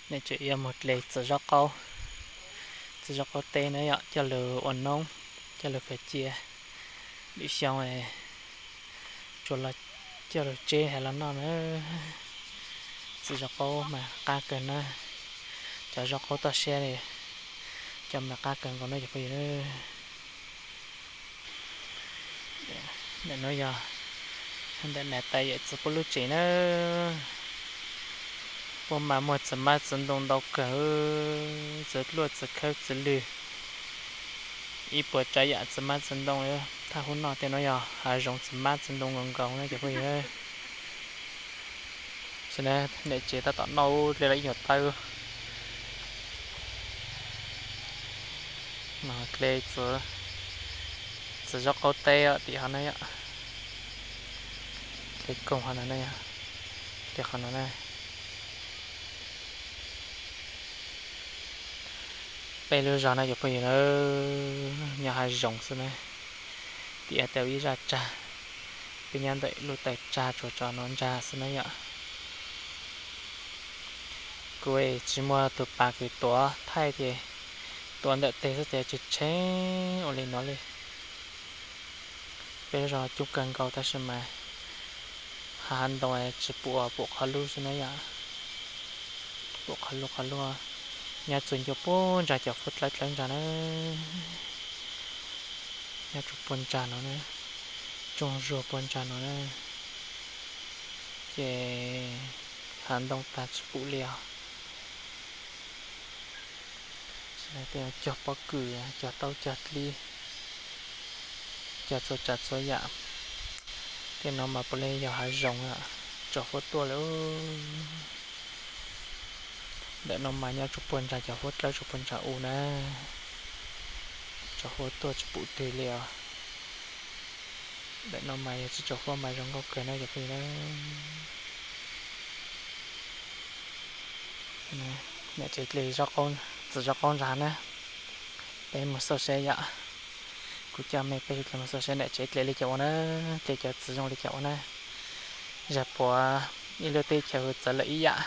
Nej tseem yuav mus dle txiv zaub qaub, txiv zaub qaub teb na yom, coj lug ua noob, coj lug khaws cia. Lwm xyoo tsuas los coj lug tseb hais los noj na. Txiv zaub qaub mas qab kawg na, cov zaub qaub toj siab li, cov mas qab kawg nkaus na cov phooj ywg na. Ntawm nuav yog ntawm nas tas yawm txiv puab lub tsev na. Puab mas muaj txiv mab txiv ntoo ntau kawg, txiv luaj txiv khawb txiv lwg, ib puas tsav yam txiv mab txiv ntoo li. Thaj hub no tej nuav yog hav zoov txiv mab txiv ntoo nkaus nkaus na cov phooj ywg. Nim tsev tab tom noj dle los ib nyuag tawb. Dle txiv zaub qaub teb tim hov na yom. Dle koog hov no, dle qhov no na. Peb lub zog no cov phooj ywg na, nyob hav zoov xwb na. Tim tau ib zaj tsag, peb nyob ntawm lub taw tsag tsuas tso nuav ntsag xwb na yom. Kuv tsis muaj tug pas kws tuav thaij ces tuav ntawm teg xwb ces tsis tsheeb ua li nuav li. Peb zog coob kawg nkaus tab sis mas hav ntoo tsis pum, pum qhov lub xwb na yom. Pum qhov lub qhov lub, nyob txug ncua puag ntsag cov huab dlawb dlawb ntsag na. Nyob tsuas puag ntsag no na, tsoog zuag puag ntsag no na. Ces hav ntoo tag tsis pum li os. Tej cog pob kws, cog taub cog dlib, cog txhua tsav txhua yam. Tej no mas puav leej yog hav zoov, tsaus huab tuaj lawm. Ntawm no mas nyob tsuas puag ntsag cov huab dlawb tsuas puag ntsag u na, tsaus huab tuaj tsis pum twg li os. Ntawm no mas yog tsis tsaus huab mas zoo nkauj kawg na cov phooj ywg na. Nim tsev dle txiv zaub qaub ntsag na, peb mus xauj seb yom. Kuv coj mej peb mus xauj seb nim tsev dle li cas ua na, dle cov txiv zoo li cas ua na. Zag puav ib lub teb chaws txawv lawm ib yam.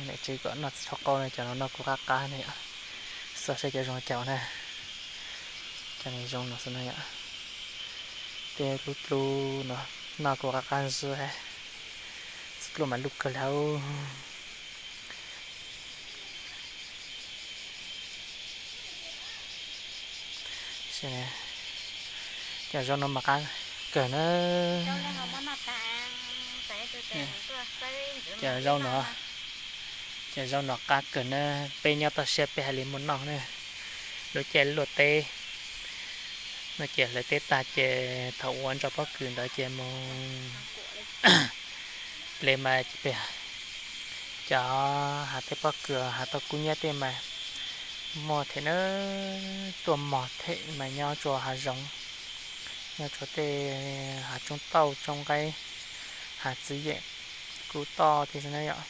Nim tsev kom noj txiv zaub qaub na, cov no noj kuj qab qab ne yom. Xauj seb cov zoo li cas na. Cov no zoo no xwb na yom. Tej dlub dlub no noj kuj qab qab xwb. Txiv dlub mas luj kawg li hauv. Cov zaub no mas qab kawg na. Cov zaub no, cov zaub no qab kawg na, peb nyob toj siab peb haj li muaj noj na. Lub caij luaj teb no ces hlawv teb tag ces thaum ua ntsa pob kws ntawd ces mus dle mas peb cov hav teb pob kws hav tauj kub nyab tej mas muaj them na, tuaj mog them mas nyob tsua hav zoov, nyob tsua tej hav tsoob tauj tsoob nqaib, hav txiv yeem kub toj tej xwb na yom.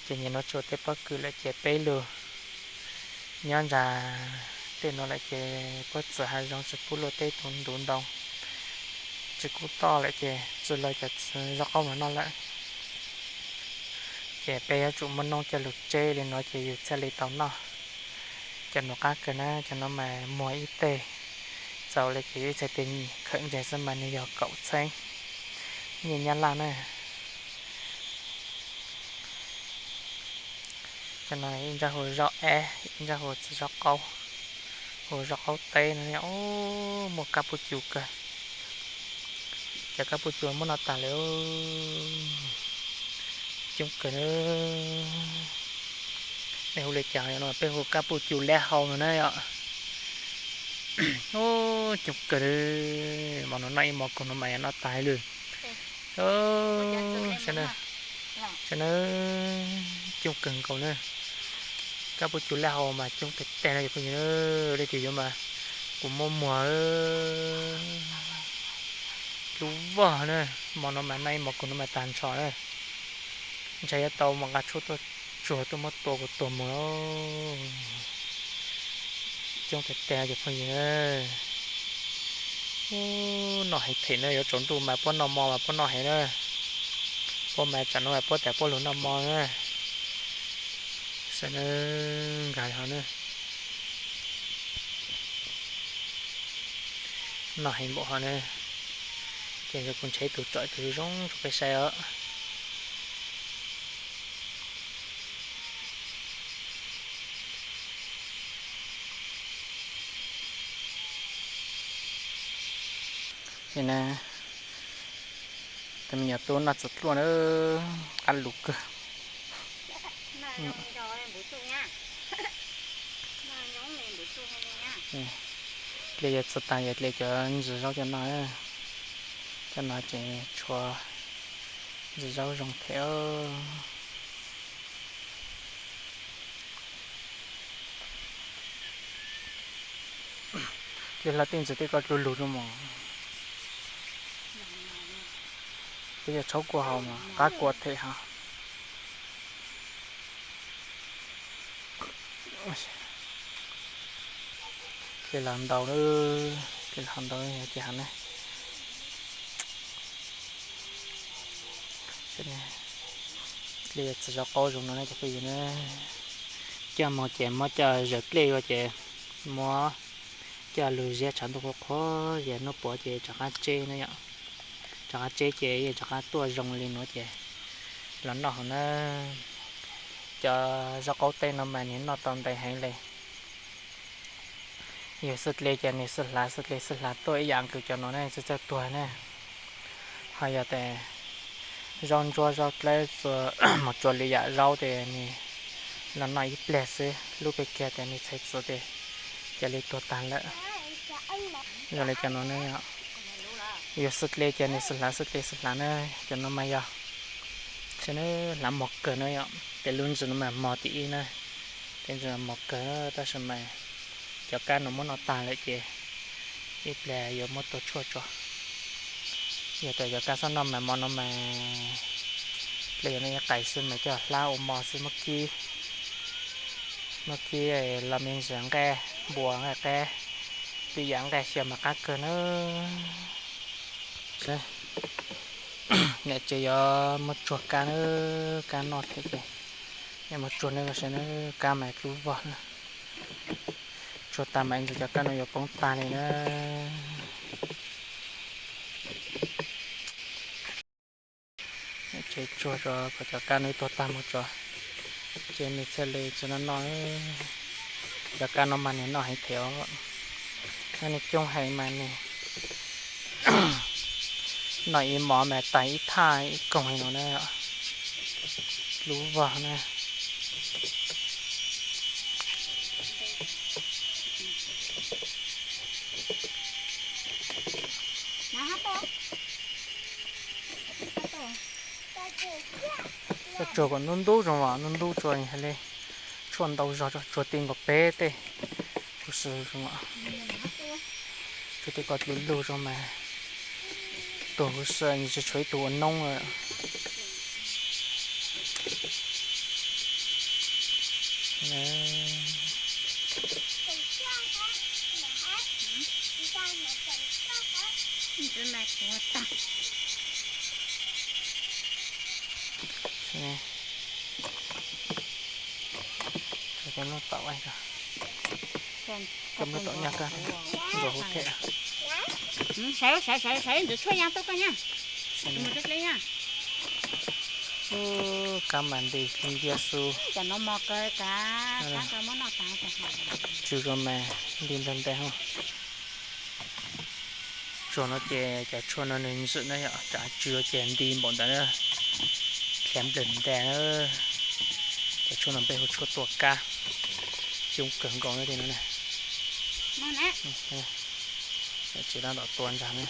Ces nim no tsua tej pob kws lawm ces peb lug nyob ntsa tej no lawm ces puab txwv hav zoov tsis pub luaj teb tus ntuv ntoo, tsis kub toj lawm ces tsi lawv cov txiv zaub qaub mus noj lawm. Ces peb yuav tsum muaj noob coj lug tseb li no ces yus thiaj li tau noj. Cov no qab kawg na, cov no mas muag ib teg txaus li ces ib txhais tes khawm ntses xwb mas nws yog kaum txheeb nyiaj Nyab Laj na. Cov no ib ntsaj hu zaub ab, ib ntsaj hu txiv zaub qaub, hu zaub qaub teb no. Muaj kab puj cu kawg. Cov kab puj cu muab noj tag lawm. Coob kawg. Nej hu li cas no? Peb hu kab puj cu lab hau no na yom. Coob kawg. Mov no noj ib mov kawg no mas yog noj tag lawm. Saib na, coob kawg nkaus na. Kab puj cu lab hau mas coob tag tag no cov phooj ywg. Leej twg yuav mas kuv muab muag lub voj na. Mov no mas noj ib mov kawg no mas tag nrho na. Ntshai yuav tau mos nqa tshuaj tuaj tsuag tuaj muab tua kuv tuag mus. Coob tag tag cov phooj ywg. Noj heev thiab na, yuav tsaus ntuj mas puab noj mov mas puab noj heev na. Puab mas tsam no mas puab tas puab lug noj mov na. Saib na, nkag ho na. Noj heev npaum ho na. Ces kuv ntshe ib tug tsom ib tug zoo zoo rau peb saib os. Ces na, tus me nyuam tub noj txiv pluaj na, qab lus kawg. Dle yuav txog tag yog dle cov ntsis zaub cov no, cov no ces tshuav ntsis zaub zoo thiab. Dle hla tej ntsis tej ko dlua lug zoo mas, peb yog tshaub kua hau mas qab kua thiab hos. Dle hla ntau, dle hla ntau ces hov na. Dle txiv zaub qaub zoo no na cov phooj ywg na. Coj moog ces muab coj zawm dlej ua ces muab coj lug ziab tshav ntuj qhuav qhuav, yog hnub puav ces rov qab tseb na yom. Rov qab tseb ces yeej rov qab tuaj zoo li nuav ces los noj hov na. Cov zaub qaub teb no mas nws noj tau ntev heev li. Yog xwb dle ces nws xwb hlav xwb dle xwb hlav tuaj ib yam nkaus cov no ne, txawj txawj tuag ne. Ho yog tias zaub ntsuab zaub dlawb txua mus tsuas lwm yam zaub ces nws los noj ib pliag xwb, lub peg kiag tias nws txhais txuv ces cia li tuag tag lawm. Zoo li cov no ne, yog xwb dle ces nws xwb hlav xwb dle xwb hlav na, cov no mas yog, saib na, hlav mos kawg na yom, tes lub ntsis no mas mos tim ib na, tes ntsis mos kawg na, tab sis mas cov kab no muab noj tag lawm ces ib pliag yuav muab tua tshuaj tso. Yog tias cov kab xob noj mas mov no mas, dle yuav noj ib qais xwb mas coj hlab ua mov xwb, muab kib, muab kib los me ntsis nqaij npua nqaij qab, lwm yam nqaij xyaw mas qab kawg na. Niam tsev yuav muab tsuag kab na, kab noj thiab ces yuav muab tsuag na, saib na, kab mas dlub vog na. Tsuag tag mas ib ntsis cov kab no yuav poob tag li na. Niam tsev tsuag tso kom cov kab no tuag tag mus tso, ces nws thiaj li tsis noj noj. Cov kab no mas nws noj heev thiab, nws coob heev mas nws noj ib mov mas tag ib thaj ib koog li no na. Dlub vog na. Tsuag kom ntub ntub zoo os, ntub ntub tsuag hais li tshuaj ntau zog, tsuag ti nkaus peb tej huv si zoo os. Tsuag tej ko dlub lug zoo mas tug huv si nws tsis tshuav ib tug ua noob lawm. Cov lub taum, cov lub taum nyaj kawg, nkawd hu thiab. Sawv sawv sawv ntawd tshuaj ya tuaj koj nyaj. Kab mas nti nciab xwb. Tsw zoo mas nti ntev ntev. Tsuag no ces cov tshuaj no nws ntxim na yom, tsam tsw ces nti npaum ntawd na, khiav nplawg ntais na. Cov tshuaj no peb hu tshuaj tua kab, coob kawg nkaus na. Tsis tab tom tua ntag na.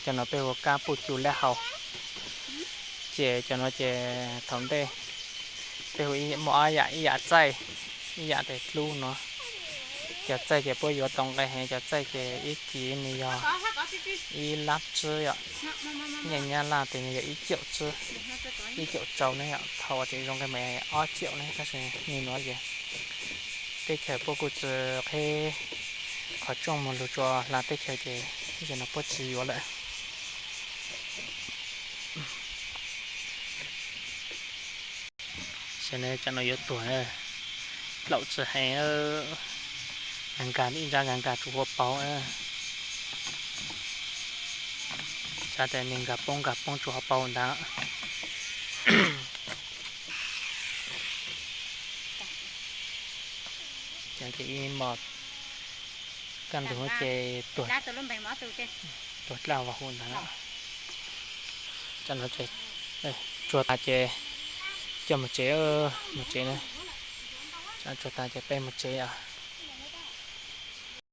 Cov no peb hu kab puj cu lab hau. Ces cov no ces thaum ntej peb hu muaj ob yam, ib yam txaij, ib yam tes dlub no. Cov txaij ces puab yuav tau nqe heev, cov txaij ces ib kis nws yog ib lab tsib yom. Nyiaj Nyab Laj tes nws yog ib caum tsib, ib caum rau ne yom. Thaum uas tseem zoo nqe mas ob caum ne, tab sis nim no ces Teb chaws puab kuj tsi qheb qhov rooj moog lug tsua hla teb chaws ces zaum no puab tsi yuav lawm. Saib ne, tsam no yuav tuag, dlaum tsi heev, nkag nkag ib nrab nkag nkag tsuas huab paug. Tsam tas nwg nkag poob nkag poob tsuas huab paug ntag. Ces ib mos kaj ntug ces tuag, tuag dlaj vas huv ntag. Tsam no tsuag tas ces coj moog tsev, moog tsev na. Tsam tsuag tas ces peb moog tsev.